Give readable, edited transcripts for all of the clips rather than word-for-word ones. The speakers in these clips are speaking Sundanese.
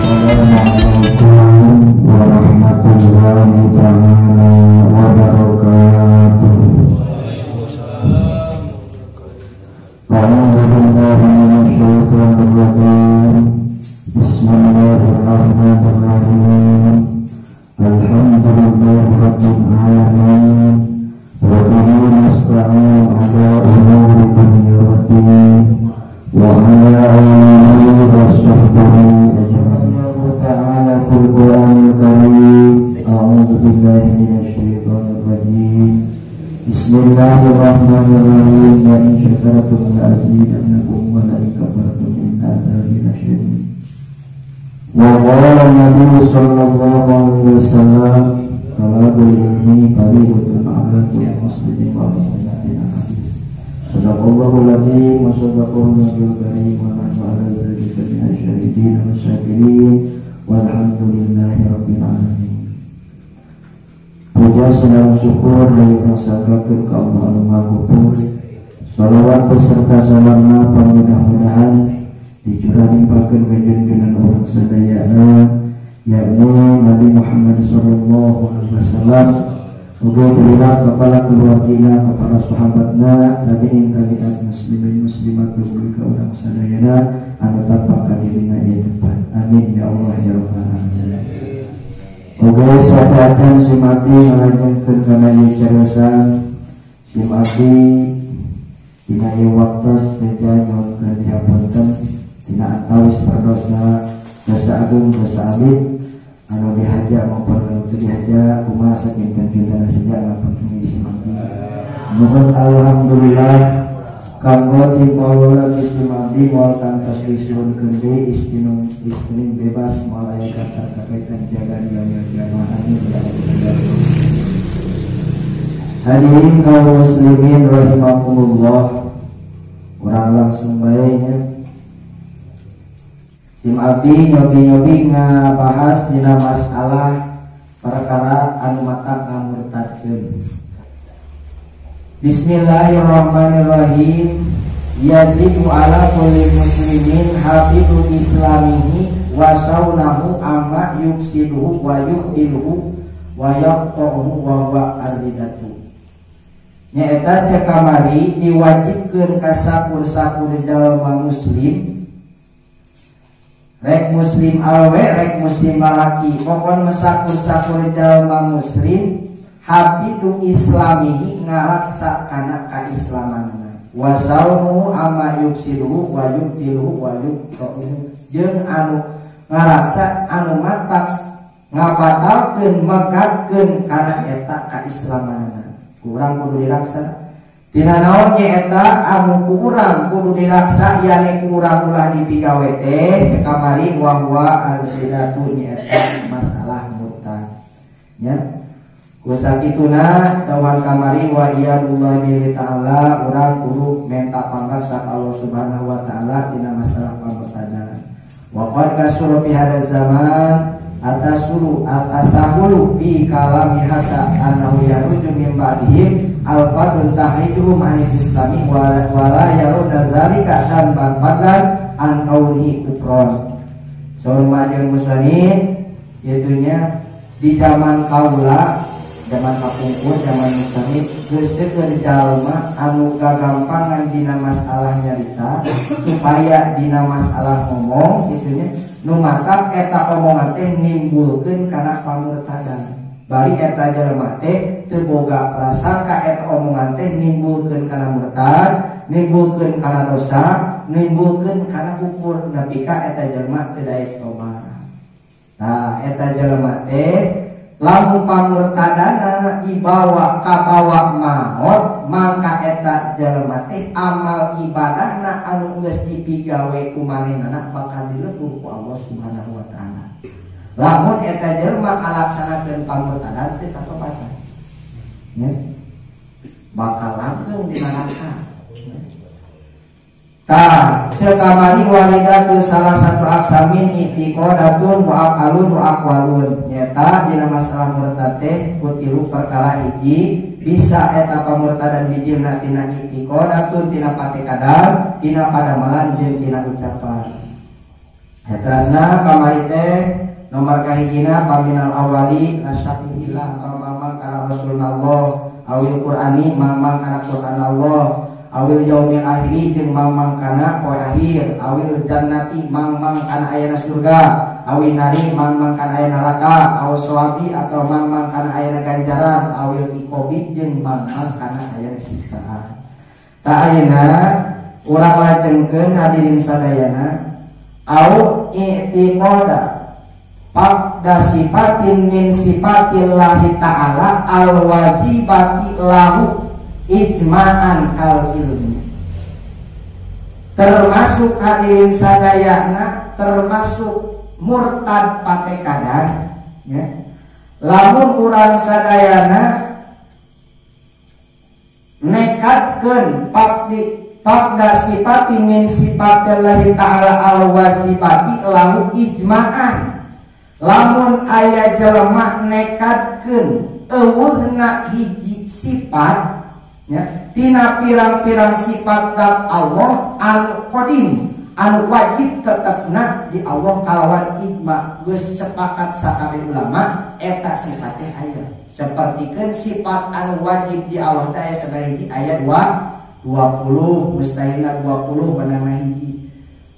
Assalamualaikum warahmatullahi taala wabarakatuh. A'udzu billahi minasyaitonir rajim. Bismillahirrahmanirrahim. Alhamdulillahi rabbil alamin. Wa bihi nasta'in ala umuri dunya waddin wa ala alihi wa sahbihi ajma'in. Ta'ala fil Qur'anil Karim. A'udzu billahi minasyaitonir rajim. Bismillahirrahmanirrahim. La in syakartum la azidannakum wa la in kafartum inna adzabi lasyadid. Wa qala Nabi sallallahu alaihi wasallam, talabul ilmi fariidatun 'ala kulli muslimin wa muslimatin. Sadaqallahul azim wa sadaqallahu nabiyul karim wa nahnu 'ala dzalika minasy syahidin wa syakirin. Walhamdulillahi rabbil alamin. Puja senang syukur dari rasakakeun ka Allah anu Maha Kupur. Salawat beserta salamna mudah-mudahan dicurah limpahkeun ka junjungan urang sadayana yakni Nabi Muhammad sallallahu alaihi wasallam. Uga dirilah kepala keluargina, kepala sahabatna, tabi'in tabi'at muslimin muslimat dugi ka urang sadayana anu tanpa kadirina ieu tempat. Amin ya Allah ya rabbal alamin. Uga sadayana sim abdi ngalanjutkeun kana ieu cariosan sim abdi dina ieu waktos seja nyuhunkeun dihapunten dina antawis perdosa dosa agung dosa alit anu dihaja maupun anu teu dihaja kumaha sakinten-kintena seja ngapunten sim abdi. Nuhun alhamdulillah kanggo ti paula sim abdi moal kantos disuhunkeun deui istri bebas moal aya katarkaitan jaga yaumil kiamah. Amin ya rabbal alamin. Hadirin kaum muslimin rahimakumullah, urang langsung bae nya. Sim abdi nyobi-nyobi ngabahas dina masalah perkara anu matak ngamurtadkeun. Bismillahirrahmanirrahim. Yajibu ala kulli muslimin hafidu islamihi wa saunahu amma yuksiduhu wa yuhdiluhu wa yaqta'uhu wa huwa ar-ridatu. Nyaeta cek kamari diwajibkeun ka sakur-sakur jalma muslim, rek muslim awe rek muslim lalaki, pokon mesakur-sakur jalma muslim habidu islamihi ngaraksa kana kaislamanna wa saumu amma yuksiduhu wa yubtiluhu wa yuqta'uhu, jeung anu ngaraksa anu matak ngabatalkeun megatkeun kana eta kaislamanna. Kurang kudu diraksa tina naon nya eta anu ku urang kudu diraksa yane ku urang ulah dipigawe teh cek kamari wa huwa ar-ridatu nya eta masalah murtad nya. Kusakituna dawan kamari wa iyadullah billahi ta'ala, urang kudu menta pangraksa ka Allah Subhanahu wa ta'ala tina masalah pamurtadan. Wa qad kasura fi hadzal zaman atasulu atasahulu bi kalami hatta annahu yaruju min ba'dihim alfadun tahrijuhum anil islami wa la yaruna dzalika tanban fadlan an kauni kufron. Saur majeng musani itunya di zaman kaula, zaman kapungkur, zaman musani geus seueur jalma anu gagampangan dina masalah nyarita supaya dina masalah ngomong itunya nu matak eta omongan teh nimbulkeun kana pamurtadan. Bari eta jelema teh teu boga prasangka eta omongan teh nimbulkeun kana murtad, nimbulkeun kana dosa, nimbulkeun kana kufur nepi ka eta jelema teu daek tobat. Nah, eta jelema teh lamun pamurtadana dibawa kabawa maot, mangka eta jelema teh amal ibadahna anu geus dipigawe ku manehna bakal dilebur ku Allah Subhanahu wa taala. Lamun eta jelema ngalaksanakeun pamurtadan teh katobatan nya, bakal langgeng di neraka. Tah, sekamari walidatu salah satu aksamin i'tiqadatun wa aqalun wa aqwalun. Nyata dina masalah murtad teh ku tilu perkara hiji bisa eta pamurtadan bijilna tina i'tiqadatun tina patekadan, tina padamalan jeung tina ucapan. Terasna kamari teh nomor kahijina paminal awali nasyafillah atau mamang kana Rasulullah awil Qur'ani mamang kana Qur'an Allah awil yaumil akhiri jeung mamang kana poe akhir awil jannati mamang kana ayana surga awil nari mamang kana ayana neraka aw sawabi atau mamang kana ayana ganjaran awil iqobi jeung mamang kana ayana siksaan. Ta ayeuna urang lajengkeun hadirin sadayana au i'tiqada faqda sifatin min sifatillahi ta'ala al-wajibati lahu ijma'an kal ilmi. Termasuk hadirin sadayana termasuk murtad patekadan ya. Lamun urang sadayana nekatkeun faqda sifati min sifatillahi ta'ala al-wajibati lahu ijma'an. Lamun aya jelema nekatkeun eueuhna hiji sifat ya, tina pirang-pirang sifat dat Allah anu qadim anu wajib tetepna di Allah kalawan ijma geus sepakat sakabeh ulama eta sifat teh aya. Sapertikeun sifat anu wajib di Allah teh aya sabaraha hiji aya 20 mustahilna 20 benangna hiji.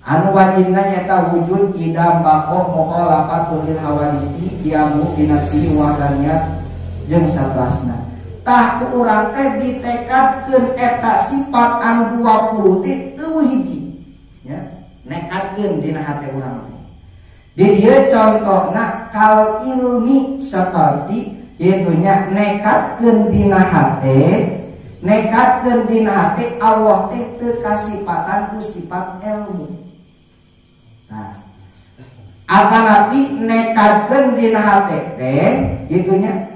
Anu wajibna nyata wujud idam baqo mukhalafatul lil hawadisi diamu binafsihi wahdaniyat jeung satrasna. Tah ku urang teh ditekadkeun eta sifat anu 20 teh eueuh hiji ya, nekadkeun dina hate urang teh. Di dieu contohna kal ilmi seperti kitu nya nekadkeun dina hate, nekadkeun dina hate Allah teh teu kasipatan ku sifat ilmu. Nah, atanapi nekadkeun dina hate teh kitu nya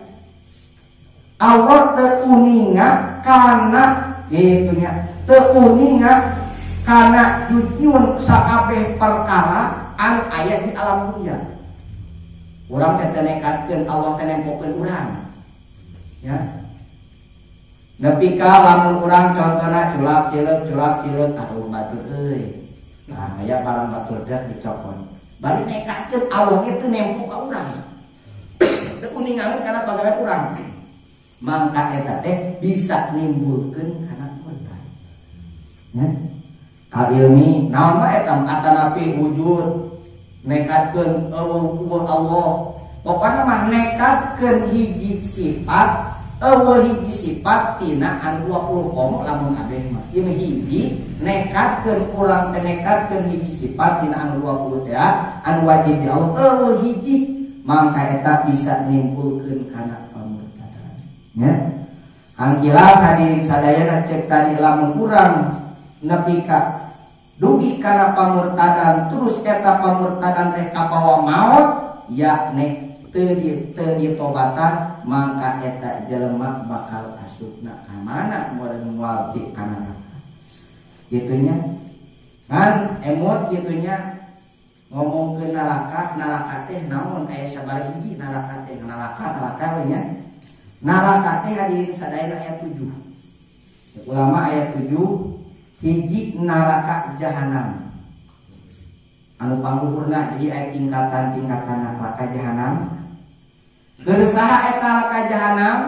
Allah teu uninga kana kitu nya teu uninga kana jujun sakabeh perkara anu aya di alam dunya. Urang teh nekadkeun Allah teh nempokeun urang. Ya. Nepi ka lamun urang contona culak cileuk atuh batur euy. Nah, aya barang batur dek dicokon. Bari nekadkeun Allah ge teu nempo ka urang. Teu uningaeun kana pagawean urang. Mangka eta teh bisa nimbulkeun kana murtad. Ya. Kal ilmi naon mah eta atanapi wujud nekadkeun eueuh Allah. Pokona mah nekadkeun hiji sifat eueuh hiji sifat tina anu 20 komo lamun kabeh mah. Ieu hiji nekadkeun urang teh nekadkeun hiji sifat tina anu 20 teh anu wajib di Allah eueuh hiji mangka eta bisa nimbulkeun kana pamurtadan. Ya. Angkila hadirin sadayana cek tadi lamun urang nepi ka dugi kana pamurtadan terus eta pamurtadan teh kabawa maot yakni teu ditobatan mangka eta jelema bakal asupna ka mana moal di kana neraka. Kitu nya. Kan emot kitu nya ngomongkeun neraka, neraka teh naon aya sabaraha hiji neraka teh, neraka we nya. Neraka teh hadirin sadayana aya 7. Ulama aya 7 hiji neraka jahanam. Anu pangluhurna jadi aya tingkatan-tingkatan neraka jahanam. Keur saha eta neraka jahanam?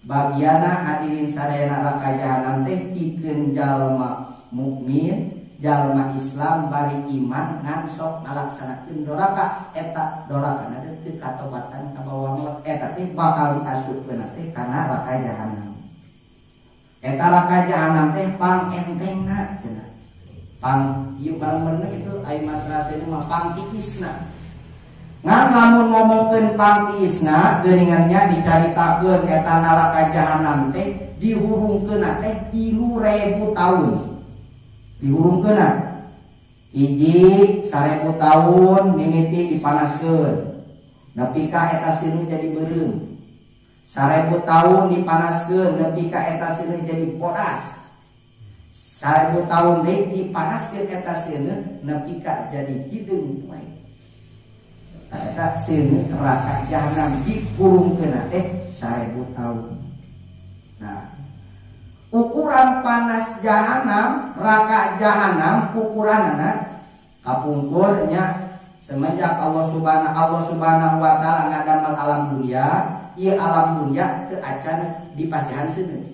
Bagiana hadirin sadayana neraka jahanam teh pikeun jalma mukmin, jalma Islam bari iman ngan sok ngalaksanakeun doraka eta dorakana teh teu katobatan kabawa maot eta teh bakal diasupkeun teh kana neraka jahanam. Eta neraka jahanam teh pang entengna cenah. Pang ieu barang bener itu ai masalah seuneu mah pang tiisna. Ngan lamun ngomongkeun pang tiisna geuningannya dicaritakeun eta neraka jahanam teh dihurungkeun teh 3000 tahun. Dihurungkeun hiji 1000 tahun mimiti dipanaskeun. Nepi ka eta seuneu jadi beureum. 1000 tahun dipanaskeun nepi ka eta seuneu jadi bodas. 1000 tahun deui dipanaskeun eta seuneu nepi ka jadi hideung poe. Eta seuneu neraka jahanam dikurungkeun teh 1000 tahun. Nah, ukuran panas jahanam, neraka jahanam ukuranana Kapungkur nya semenjak Allah Subhanahu wa taala ngadamel alam dunia, ieu alam dunia teu acan dipasihan seuneu.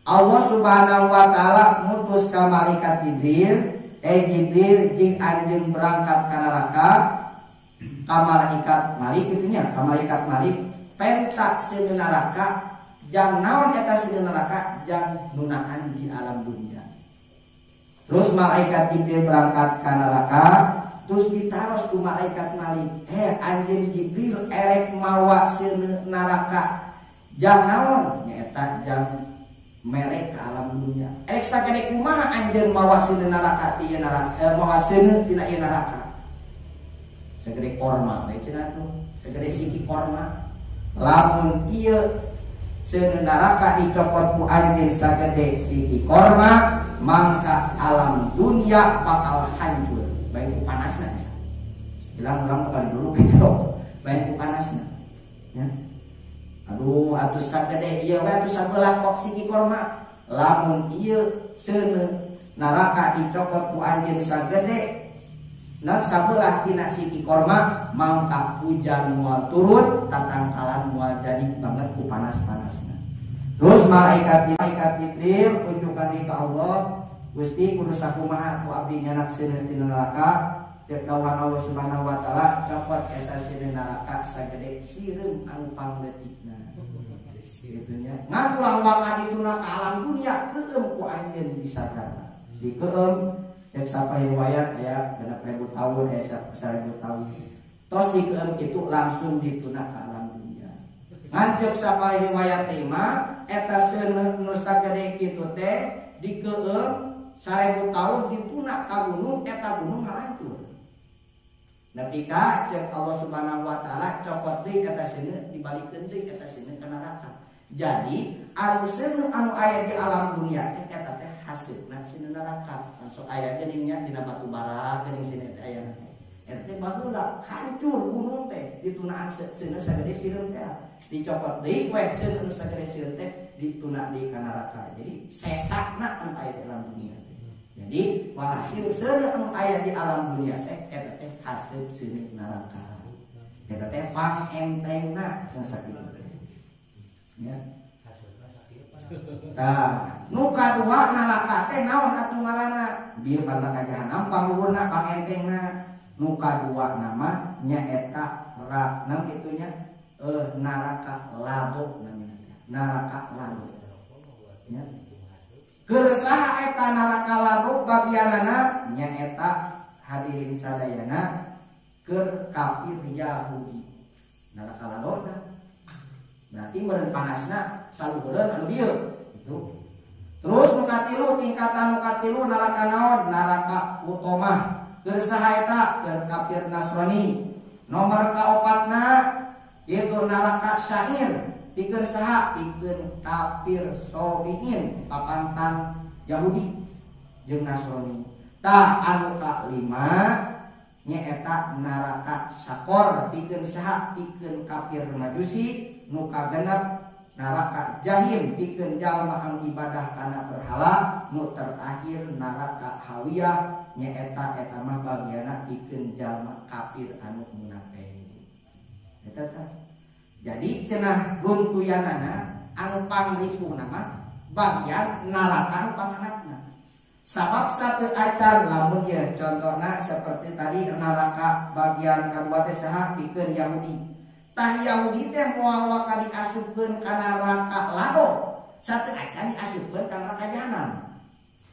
Allah Subhanahu wa taala mutus ka malaikat Jibril, Jibril jeung anjeun berangkat ka neraka, ka malaikat Malik kitu nya, ka malaikat Malik penta seuneu neraka, jang naon eta seuneu neraka jang nunaan di alam dunia. Terus malaikat Jibril berangkat ka neraka, terus ditaros ku malaikat Malik, anjeun Jibril erek mawa seuneu neraka jang naon nyaeta jang merek ke alam dunia. Erek sagede kumaha anjeun mawa seuneu neraka ti ieu neraka, mawa seuneu tina ieu neraka. Sagede korma we cenah tuh, sagede siki korma. Lamun ieu seuneu neraka dicopot ku anjeun sagede siki korma, mangka alam dunia bakal hancur. Baik ku panasna. Bilang urang kali dulu gitu. Baik ku panasna. Ya. Aduh, atuh sagede ieu we atuh sabelah kok siki korma. Lamun ieu seuneu neraka dicokot ku anjeun sagede naon sabelah tina siki korma, mangka hujan moal turun, tatangkalan moal jadi banget ku panas-panasna. Terus malaikat Jibril kunjungkan ka Allah, Gusti kudu sakumaha ku abdi nyanak seuneu tina neraka. Cek dawuhan Allah Subhanahu wa taala, copot eta seuneu neraka sagede sireum anu pangletikna. Itunya ngan ulah waka dituna ka alam dunia keueum ku anjeun disadarna. Dikeueum cek sapa riwayat aya 6000 tahun aya 1000 tahun. Tos dikeueum kitu langsung dituna ka alam dunia. Ngan cek sapa riwayat teh mah eta seuneu nu sagede kitu teh dikeueum 1000 tahun dituna ka gunung, eta gunung hancur. Nepi ka cek Allah Subhanahu wa taala cokot deui eta seuneu dibalikeun deui eta seuneu ka neraka. Jadi anu seuneu anu aya di alam dunia teh eta teh hasilna seuneu neraka. Langsung aya geuning nya dina batu bara geuning seuneu teh aya. Eta teh baheula hancur gunung teh ditunaan seuneu sagede sireum teh. Dicokot deui we seuneu sagede sireum teh dituna deui ka neraka. Jadi sesakna anu aya di alam dunia. Jadi walhasil seuneu anu aya di alam dunia teh eta teh hasil seuneu neraka. Eta teh pangentengna sakitu teh. Ya. Tah, nu kadua neraka teh naon atuh ngaranna? Bieu pantang ka jahanam pangluhurna pangentengna. Nu kadua nama nyaeta naon kitu nya? Neraka lado namina teh. Neraka lado. Ya. Keresaha eta neraka lado bagianana nyaeta hadirin sadayana keur kafir Yahudi. Neraka lado tah. Berarti meureun panasna saluhureun anu dieu gitu. Terus nu katilu tingkatan nu katilu neraka naon? Neraka utamah. Keur saha eta? Keur kafir Nasrani. Nomor kaopatna yaitu neraka syair. Pikeun saha? Pikeun kafir Sobiin, papantang Yahudi jeung Nasrani. Tah anu kalima nyaeta neraka sakor. Pikeun saha? Pikeun kafir Majusi. Nu kagenep neraka jahim pikeun jalma anu ibadah kana berhala. Nu terakhir neraka hawiyah nyaeta eta mah bagianna pikeun jalma kafir anu munafik. Eta tah. Jadi cenah runtuyanana anu pangripuhna mah bagian neraka anu panghanapna. Sabab satu acan lamun ye contohna seperti tadi neraka bagian kadua teh saha? Pikeun Yahudi. Tah Yahudi teh moal waka diasupkeun ka neraka lado, satu acan diasupkeun ka neraka jahanam.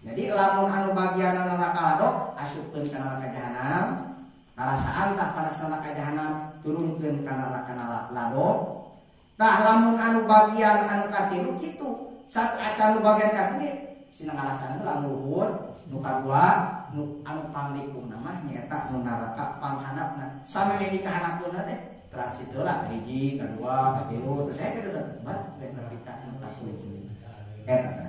Jadi lamun anu bagian neraka lado asupkeun ka neraka jahanam, karasaan tah panas neraka jahanam turunkeun ka neraka lado. Tah lamun anu bagian anu katilu kitu, satu acan nu bagian katilu sina ngarasaan heula luhur, nu kadua nu anu panglipungna mah nyaeta nu neraka panghanapna. Sameme di kahanapna teh transit heula hiji, kadua, katilu, terus saya kitu teh bat rek nepi ka nu katujuh.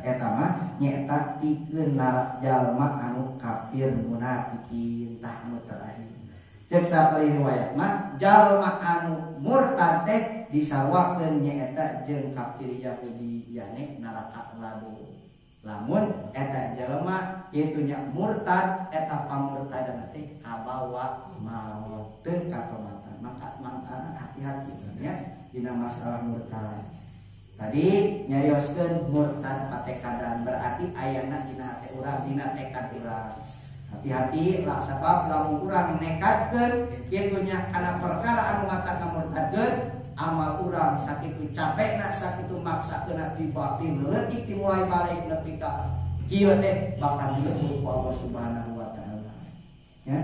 Eta mah nyaeta pikeun jalma anu kafir munafikin tah nu terakhir. Cek sapali riwayat mah jalma anu murtad teh disawakeun nyaeta jeung kafir Yahudi yane neraka lado. Lamun eta jalma kitu nya murtad eta pamurtadan teh kabawa maot teu katobatan. Maka mangkana hati-hati nya dina masalah murtad. Tadi nyarioskeun murtad patekadan berarti ayana dina hate urang dina tekad urang. Hati-hati lah sabab lamun urang nekadkeun kitu nya kana perkara anu mata ngamurtadkeun amal urang sakitu capekna sakitu maksakeunna tiba-tiba leutik dimulai balik nepi ka kieu teh bakal dilebur ku Allah Subhanahu wa taala. Ya.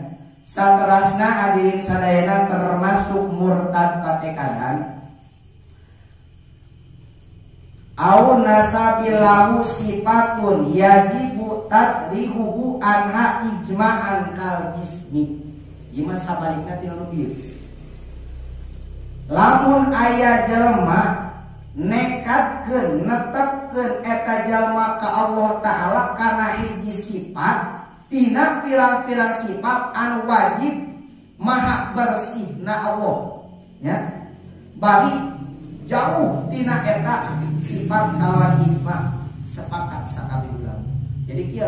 Saterasna hadirin sadayana termasuk murtad patekadan au nasabilahu sifatun yajibu tadrihuhu anha ijma'an kal jismi. Ieu mah sabalikna tina nu bieu. Lamun aya jelema nekadkeun netepkeun eta jelema ka Allah Ta'ala kana hiji sifat tina pirang-pirang sifat anu wajib maha bersihna Allah nya bari jauh tina eta sifat kawan ijma sepakat sakabeh ulama. Jadi kieu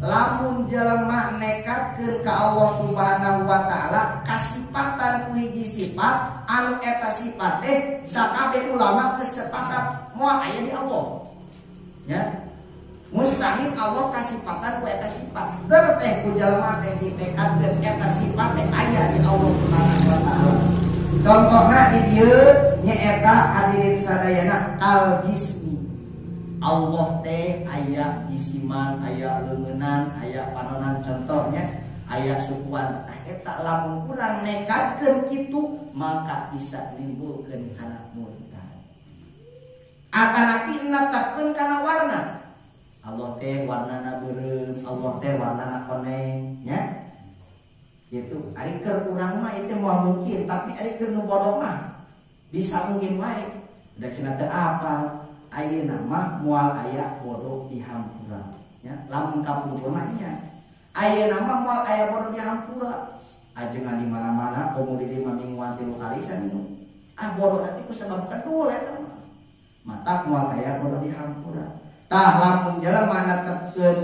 lamun jelema nekadkeun ka Allah Subhanahu wa taala kasipatan ku hiji sifat anu eta sifat teh sakabeh ulama geus sepakat moal aya di Allah. Ya. Mustahil Allah kasipatan ku eta sifat. Der teh ku jelema teh ditekadkeun eta sifat teh aya di Allah Subhanahu wa taala. Contohna di dieu nyaeta hadirin sadayana al jismi. Allah teh aya jisiman, aya leungenan, aya panonan contohnya, aya sukuan. Tah eta lamun urang nekadkeun kitu maka bisa nimbulkeun kana murtad. Atanapi netepkeun kana warna. Allah teh warnana beureum, Allah teh warnana koneng nya. Gitu, ari keur urang mah itu moal mungkin, tapi ari keur nu bodoh mah bisa mungkin wae. Da cenah teu apal. Ayeuna mah moal aya bodoh di hampura nya. Lamun kapungkur mah nya. Ayeuna mah moal aya bodoh di hampura. Ajengan di mana-mana komo di 5 mingguan 3 kali saminggu. Ah bodoh nanti ku sebab kedul eta mah. Matak moal aya bodoh di hampura. Tah lamun jelema netepkeun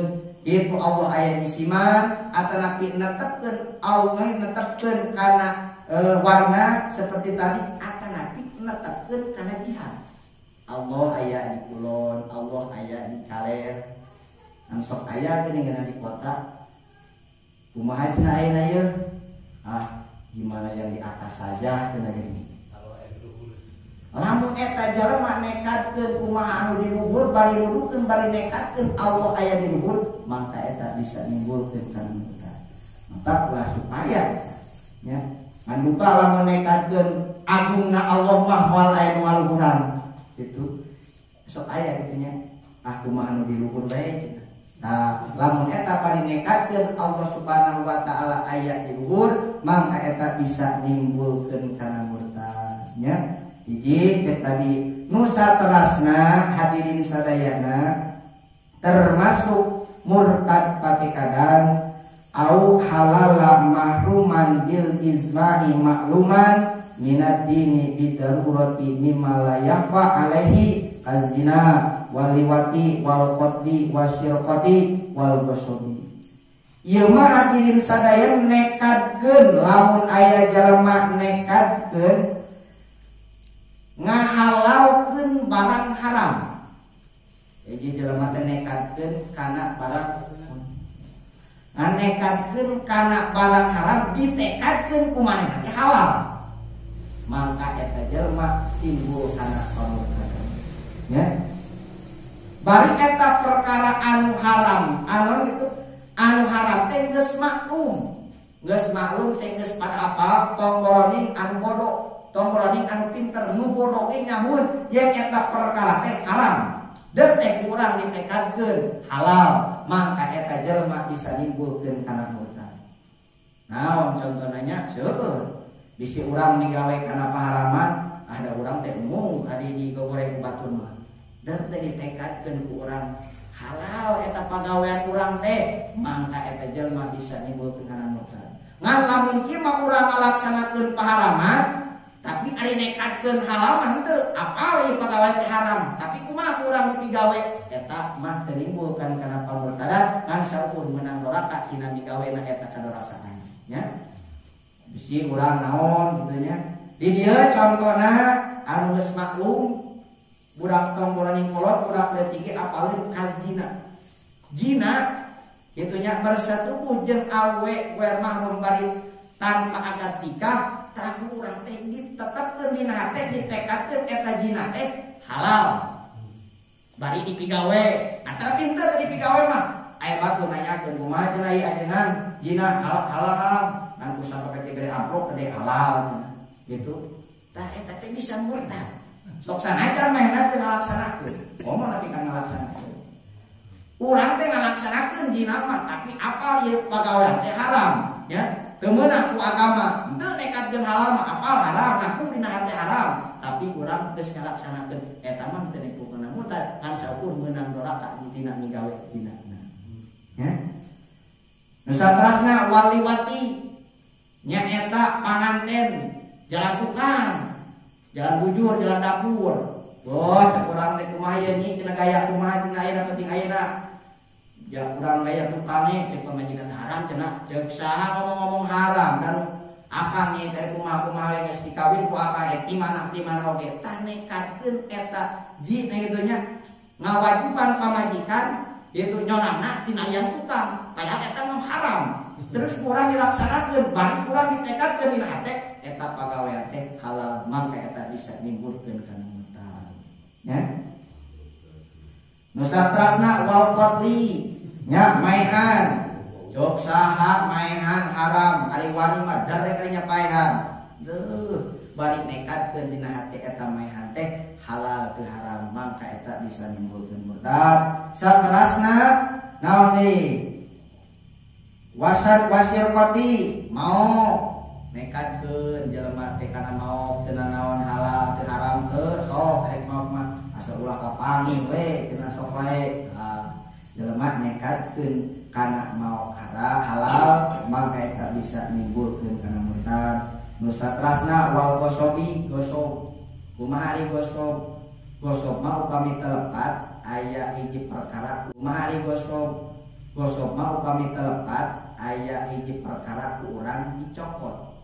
itu Allah aya di siman atanapi netepkeun Allah netepkeun kana warna seperti tadi atanapi netepkeun kana jihad. Allah aya di kulon, Allah aya di kaler. Anu sok aya geuning di kota. Kumaha cenah ayeuna ieu? Ah, gimana yang di atas saja cenah geuning. Lamun eta jelema nekadkeun kumaha anu di luhur bari nuduhkeun bari nekadkeun Allah aya di luhur, maka eta bisa nimbulkeun kana murtad. Maka ulah supaya nya ngan duka lamun nekadkeun agungna Allah mah moal aya nu ngaluhuran gitu. Sok aya kitu nya. Ah kumaha anu di luhur bae cenah. Nah, lamun eta bari nekadkeun Allah Subhanahu wa taala aya di luhur, maka eta bisa nimbulkeun kana murtad nya. Hiji cek tadi nusa terasna hadirin sadayana termasuk murtad patekadan au halala mahruman bil izma'i ma'luman minad dini bidarurati mimma la yafa alaihi azina waliwati wal qatli wasyirqati wal basobi. Ieu mah hadirin sadayana nekadkeun lamun aya jelema nekadkeun ngahalalkeun barang haram. Jadi jelema teh nekadkeun kana barang nekadkeun kana barang haram ditekadkeun ku manehna teh halal. Maka eta jelema timbul kana pamurtadan. Ya. Bari eta perkara anu haram, anu gitu, anu haram teh geus maklum. Geus maklum teh geus pada apal tong boroning anu bodoh. Tong boroning anu pinter nu bodoh ge nyamun yen eta perkara teh haram. Deuk teh kurang ditekadkeun halal, maka eta jelema bisa nimbulkeun kana murtad. Naon contohna nya? Seueur. Bisi urang migawe kana paharaman, ada urang teh embung ari digogoreng ku batur mah. Deuk teh ditekadkeun ku urang halal eta pagawean urang teh, maka eta jelema bisa nimbulkeun kana murtad. Ngan lamun kieu mah urang ngalaksanakeun paharaman, tapi ari nekadkeun halal mah henteu, apal ieu pagawean teh haram, tapi kumaha urang dipigawe eta mah teu nimbulkeun kana pamurtadan, ngan Bisi urang naon kitu nya. Di dieu contona anu geus maklum budak tong boroning kolot budak leutik ge apaleun ka zina. Zina kitu nya bersetubuh jeung awe wer mahrum bari tanpa akad nikah tah urang teh ditetepkeun dina hate ditekadkeun eta zina teh halal. Bari dipigawe, antara pinter dipigawe mah. Aya batu nanyakeun kumaha cenah ieu ajengan zina halal halal haram ngan ku sampe dibere amplop gede halal cenah gitu. Tah eta teh bisa murtad. Sok sanajan manehna teu ngalaksanakeun. Komo nepi ka ngalaksanakeun. Urang teh ngalaksanakeun zina mah tapi apal ieu pagawean teh haram nya. Teu meunang ku agama, henteu nekatkeun halal mah apal haram, ngaku dina hate haram, tapi urang geus ngalaksanakeun eta mah teu nipukeun murtad ngan saukur meunang doraka dina migawe dina. Ya. Nu saterasna waliwati nyaeta panganten jalan tukang, jalan bujur, jalan dapur. Oh, cek urang teh kumaha ieu nyi cenah gaya kumaha cenah ayeuna penting ayeuna. Ya urang gaya tukangnya cek pamajikan haram cenah cek saha ngomong-ngomong haram dan akang ieu teh kumaha-kumaha geus dikawin ku akang ti mana oge tah nekatkeun eta ji na kitu nya ngawajiban pamajikan itu nyonana tina lian tukang padahal eta mah haram terus kurang dilaksanakeun bari kurang ditekadkeun dina hate eta pagawean teh halal mangka eta bisa nimbulkeun kana murtad nya. Nu satrasna wal qatli nya maehan jok saha maehan haram ari wani mah darek ari nyapaehan deuh bari nekadkeun dina hate eta maehan teh halal teu haram mangka eta bisa nimbulkeun murtad. Saterasna naon deui? Wasar wasirqati mau nekadkeun jelema teh kana maok teu naon halal teu haram teu sok rek maok mah asal ulah kapanggih we cenah sok wae. Jelema nekadkeun kana maok halal mangka eta bisa nimbulkeun kana murtad. Nu saterasna wal gosobi gosob kumaha ari gosob? Gosob mah upami telepat aya hiji perkara. Kumaha ari gosob? Gosob mah upami telepat aya hiji perkara ku urang dicokot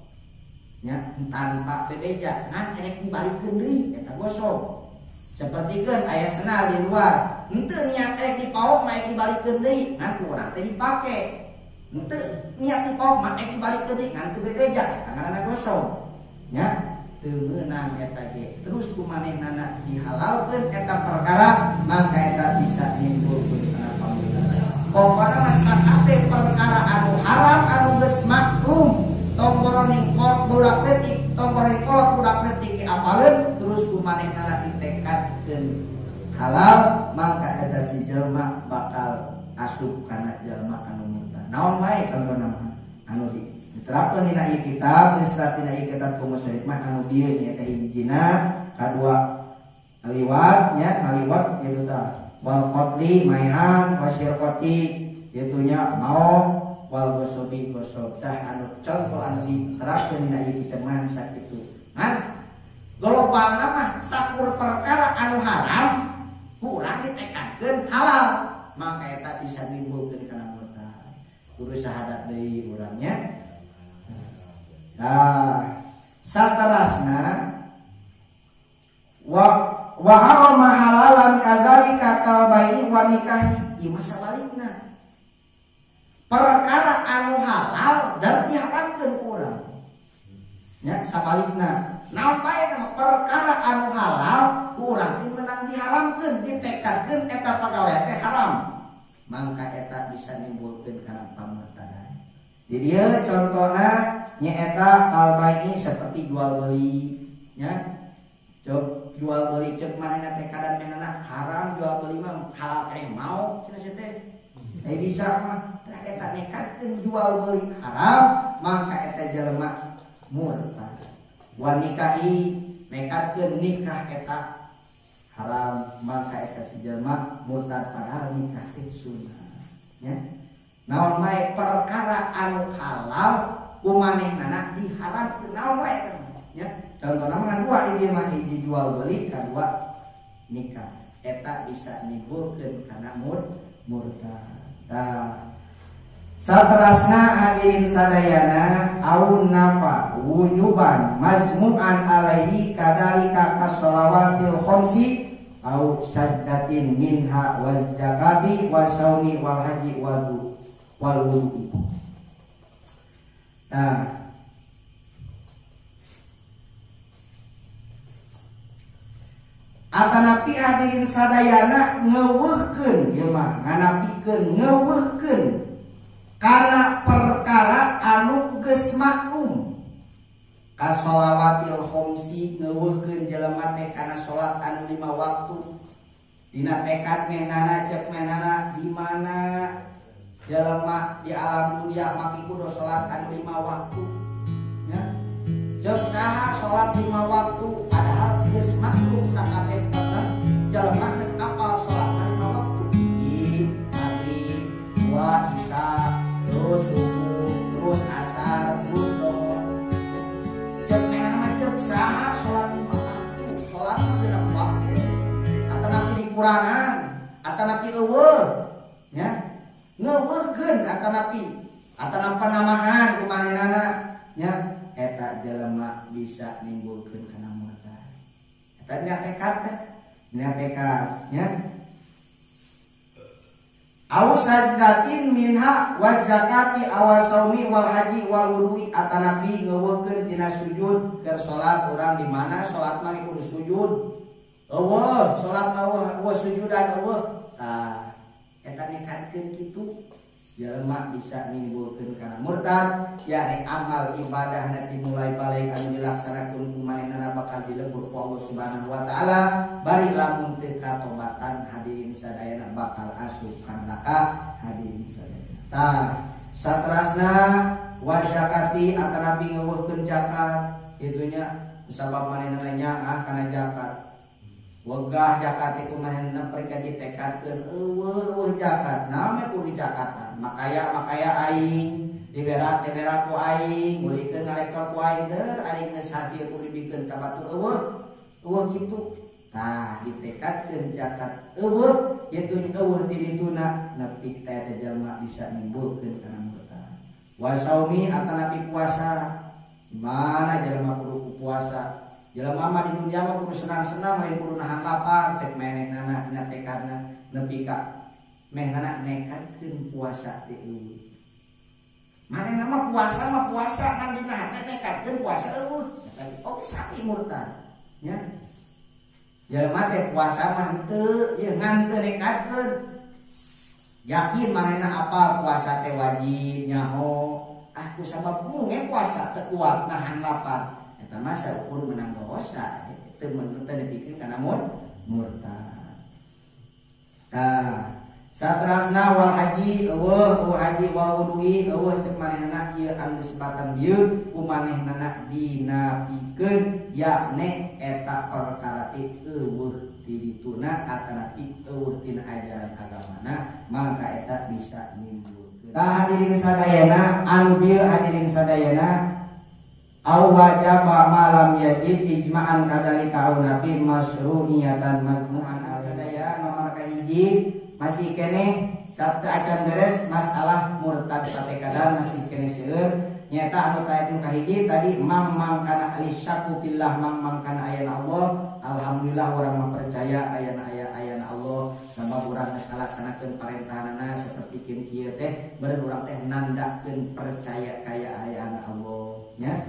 nya tanpa bebeja ngan erek dibalikeun deui eta gosob. Sapertikeun aya senal di luar henteu niat erek dipaok mah erek dibalikeun deui ngan ku urang teh dipake. Henteu niat dipaok mah erek dibalikeun deui ngan teu bebeja eta ngaranna gosob nya. Teu meunang eta ge terus ku manehnana dihalalkeun eta perkara mangka eta bisa nimbulkeun kana pamurtad. Pokona mah sakabeh perkara anu haram anu geus maklum tong boroning kolot budak leutik tong boroning kolot budak leutik apaleun terus ku manehnana ditekadkeun halal mangka eta si jelema bakal asup kana jelema anu murtad. Naon bae contohna mah anu diterapkeun dina ieu kitab diserat dina ieu kitab Kumus Hikmah anu bieu nya teh hijina kadua liwat nya ngaliwat kitu tah wal qatli maehan wasyirqati kitu nya maok wal gosobi gosob tah anu contoh anu diterapkeun dina ieu kitab mah sakitu. Ngan globalna mah sakur perkara anu haram ku urang ditekadkeun halal maka eta bisa nimbulkeun kana murtad. Kudu syahadat deui urang nya. Nah, saterasna wa harama halalan kadzalika kal bai'i wa nikahi ieu mah sabalikna. Perkara anu halal dan diharamkeun ku urang. Nya sabalikna. Naon bae eta mah perkara anu halal ku urang teh meunang diharamkeun, ditekadkeun eta pagawean teh haram. Mangka eta bisa nimbulkeun kana pamurtadan. Di dieu contohna nyaeta kal bai'i seperti jual beli nya. Cek jual beli cek manehna teh kadan manehna haram jual beli mah halal keneh mau cenah sia teh. Eh bisa mah tah eta nekadkeun jual beli haram mangka eta jelema murtad. Wa nikahi nekadkeun nikah eta haram mangka eta si jelema murtad padahal nikah teh sunnah nya. Naon bae perkara anu halal ku manehnana diharamkeun naon bae nya. Contohna mah dua di dieu mah hiji jual beli kadua nikah eta bisa nimbulkeun kana murtad. Tah Saterasna hadirin sadayana au nafa wujuban mazmu'an alaihi kadalika kasolawatil khamsi au sajdatin minha waz zakati wasaumi wal haji wal wudu'i. Nah, atanapi hadirin sadayana ngeuweuhkeun ieu mah nganapikeun ngeuweuhkeun karena perkara anu geus maklum kasolawatil khomsi ngeuweuhkeun jelema teh kana salat anu 5 waktu dina tekad mehnana cek mehnana di mana jelema di alam dunia maki kudu salat anu 5 waktu nya cek saha salat 5 waktu padahal geus maklum sakabeh jelema geus apal salat anu 5 waktu hiji maghrib dua isya terus subuh, terus asar, terus dohor. Cek mah cek saha salat 5 waktu, salat mah genep waktu. Atanapi dikurangan, atanapi eueuh, nya. Ngeuweuhkeun atanapi, atanapi penambahan ku manehna nya eta jelema bisa nimbulkeun kana murtad. Eta nya tekad teh, nya tekad nya. Au sajdatin minha wa zakati aw saumi wal haji wal wudu'i atanapi ngeuweuhkeun tina sujud keur salat urang di mana salat mah kudu sujud. Eueuh salat mah eueuh sujudan eueuh. Tah eta nekadkeun kitu jelema bisa nimbulkeun kana murtad yakni amal ibadahna dimulai balik anu dilaksanakeun ku manehna bakal dilebur ku Allah Subhanahu wa taala bari lamun teu katobatan hadirin sadayana bakal asup ka neraka hadirin sadayana. Tah saterasna wa zakati atanapi ngeuweuhkeun zakat itunya sabab manehna nyaah kana zakat wegah zakat iku manehna perika ditekadkeun eueuh zakat naon we kudu zakatan makaya aing diberak ku aing ngulikeun ngalektor ku aing deur aing geus hasil kudu dibikeun ka batur eueuh eueuh kitu tah ditekadkeun zakat eueuh kitu eueuh ti dituna nepi ka eta jelema bisa nimbulkeun kana murtad. Wa saumi atanapi puasa di mana jelema kudu puasa. Jelema mah di dunia mah kudu senang-senang lain kudu nahan lapar cek menehnana dina tekadna nepi ka mehnana nekadkeun puasa teh eueuh. Manehna mah puasa ngan dina hate nekadkeun puasa eueuh. Oke sami murtad nya. Jelema teh puasa mah henteu ieu ngan teu nekadkeun. Yakin manehna apal puasa teh wajib nyaho. Ah ku sabab munge puasa teu kuat nahan lapar. Eta mah saukur menang dosa teu dipikeun kana murtad. Tah saterasna wal haji eueuh haji wal wudu'i eueuh cek manehna ieu anu disebatan dieu ku manehnana dinapikeun yakni eta perkara teh eueuh ti dituna atanapi eueuh tina ajaran agamana mangka eta bisa nimbulkeun. Tah hadirin sadayana anu bieu hadirin sadayana au wajaba malam yajib ijma'an kadalika au nabi masru'iyatan mazmu'an sadaya nomor kahiji masih keneh sabtu acan beres masalah murtad satekadar masih keneh seueur nyata anu nu kahiji tadi mang kana alisyaku fillah mang kana ayana Allah. Alhamdulillah urang mah percaya ayana ayana Allah sabab urang geus ngalaksanakeun parentahanana saperti kieu teh beureun urang teh nandakeun percaya kaya ayana Allah nya.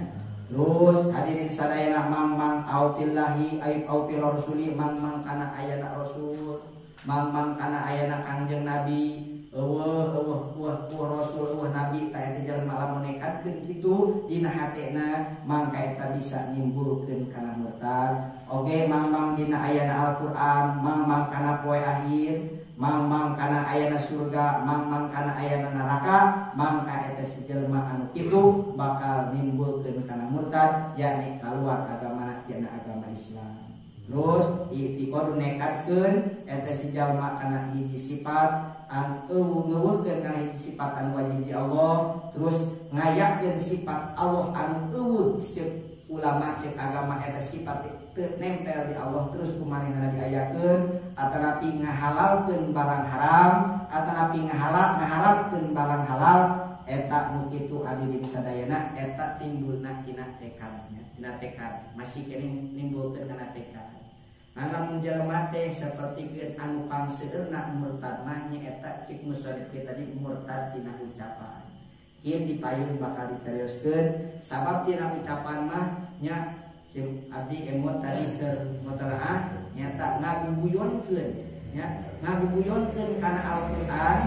Terus hadirin sadayana mang au fillahi ay au fil rasuli mang kana ayana rasul mang kana ayana kangjeng nabi eueuh eueuh eueuh rasul eueuh nabi ta eta jelema lamun nekadkeun kitu dina hatena mangka eta bisa nimbulkeun kana murtad. Oge mang dina ayana Al-Qur'an mang kana poe akhir mang kana ayana surga mang kana ayana neraka mangka eta si jelema anu kitu bakal nimbulkeun kana murtad yakni kaluar agamana tina agama Islam. Terus i'tiqad nekadkeun eta si jalma kana hiji sifat an euweuh-euweuhkeun kana hiji sifat anu wajib di Allah, terus ngayakeun sifat Allah anu euweuh cek ulama cek agama eta sifat teu nempel di Allah terus kumanehna diayakeun atanapi ngahalalkeun barang haram atanapi ngaharamkeun barang halal eta nu kitu hadirin sadayana eta timbulna tina tekadnya tina tekad masih keneh nimbulkeun kana tekad. Ngan lamun jelema teh sapertikeun anu pangseueurna murtad mah nyaeta cik musannif tadi murtad tina ucapan. Kieu dipayun bakal dicarioskeun sabab tina ucapan mah nya sim abdi emot tadi keur mutalaah nyaeta ngaguguyonkeun nya ngaguguyonkeun kana Al-Qur'an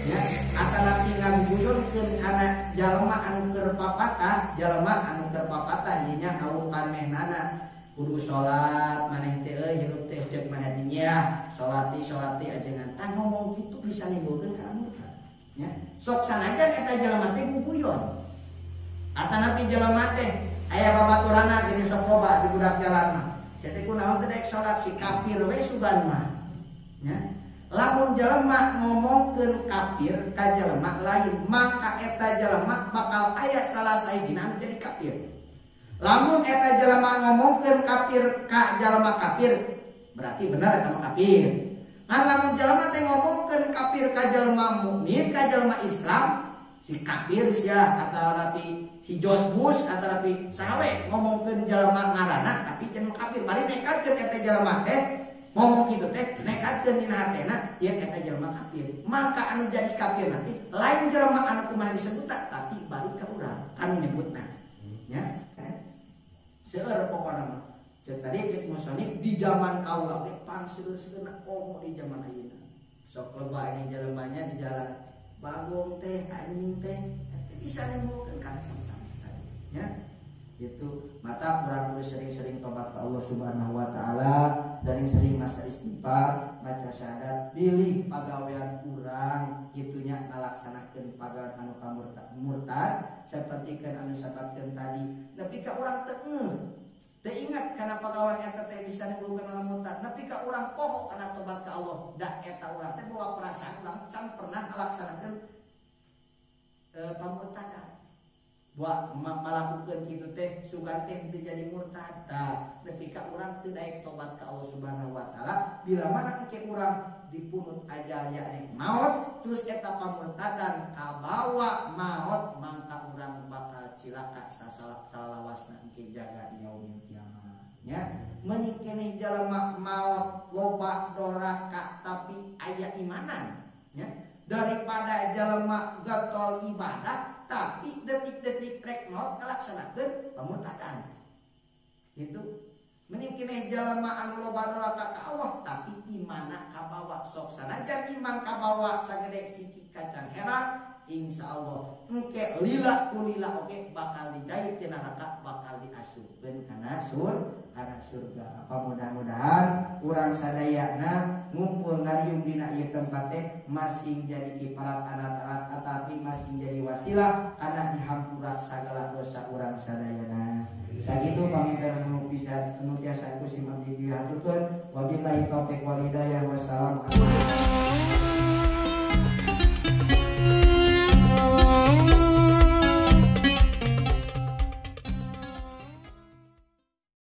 nya atanapi ngaguguyonkeun kana jalma anu keur papatah jalma anu keur papatah ieu nya ngawukan mehnana kudu salat maneh teh euy hirup teh ceuk maneh teh nya salati salati ajengan tah ngomong kitu bisa nimbulkeun kana murtad nya sok sanajan eta jelema teh guguyon atanapi jelema teh aya babaturana gini sok loba di budak jalan mah sia teh kunaon teh daek salat si kafir we sugan mah nya lamun jelema ngomongkeun kafir ka jelema lain maka eta jelema bakal aya salah sahijina anu jadi kafir. Lamun eta jelema ngomongkeun kafir ka jelema kafir berarti bener eta mah kafir. Ngan lamun jelema teh ngomongkeun kafir ka jelema mukmin ka jelema Islam si kafir sia atanapi si Josbus atanapi saha we ngomongkeun jelema ngaranna tapi jelema kafir bari nekatkeun eta jelema teh ngomong kitu teh nekatkeun dina hatena yen eta jelema kafir. Maka anu jadi kafir nanti lain jelema anu kumaha disebutna tapi balik ka urang anu nyebutna nya. Seueur pokona mah. Ceuk tadi ceuk musonif di zaman kaula ge pangseueur-seueurna komo di zaman ayeuna. Sok loba ini jelemanya di jalan bagong teh anjing teh eta bisa nimbulkeun kana tadi nya. Itu mata urang kudu sering-sering tobat ka Allah Subhanahu wa taala, sering-sering masa istighfar, maca syahadat, pilih pagawean urang kitu nya ngalaksanakeun pagawean anu pamurtad sapertikeun anu sababkeun tadi. Nepi ka urang teu ngeuh, teu ingat kana pagawean eta teh bisa nimbulkeun kana murtad, nepi ka urang poho kana tobat ka Allah, da eta urang teh bawa perasaan urang can pernah ngalaksanakeun pamurtadan. Buat melakukan kitu teh sugan teh teu jadi murtad. Tah nepi ka urang teu daek tobat ka Allah Subhanahu wa taala bila mana engke urang dipunut ajal yakni maot terus eta pamurtadan kabawa maot mangka urang bakal cilaka sasalawasna engke jaga di yaumil kiamat nya. Mending keneh jalma maot loba doraka tapi aya imanan nya daripada jalma getol ibadah tapi detik-detik rek maot kalaksanakeun pamurtadan. Itu mending keneh jalma anu loba doraka ka Allah tapi imana kabawa sok sanajan iman kabawa sagede siki kacang herang insyaallah engke lila kulila oge bakal dijahit di neraka bakal diasupkeun kana surga. Apa mudah-mudahan urang sadayana ngumpul ngariung dina ieu tempat teh masing jadi kiparat anak-anak atapi masing jadi wasilah kana dihampura